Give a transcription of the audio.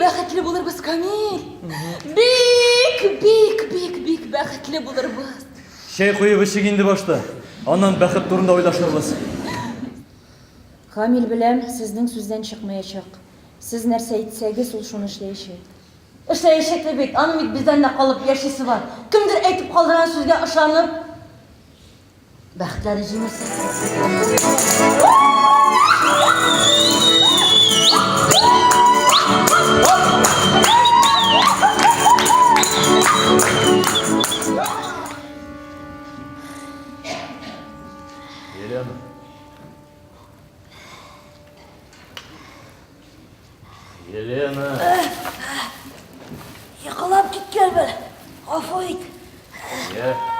бәхетле булырбыз, Камил. Бик, бик, бик, бик бәхетле булырбыз. Чәй куеп эчик инде башта. Аннан бәхет турында уйлашырбыз. Камил, беләм, сезнең сүздән чыкмаячак. Сез нәрсә әйтсәгез, ул шуны эшләячәк. Эшләячәк тә бит, аның бит бездән дә калып яшисе бар. Кемдер әйтеп калдырган сүзгә ышанып, бәхетләре җимерсә. Елена. Елена. Йокылап киткәнмен. Гафу ит. Я.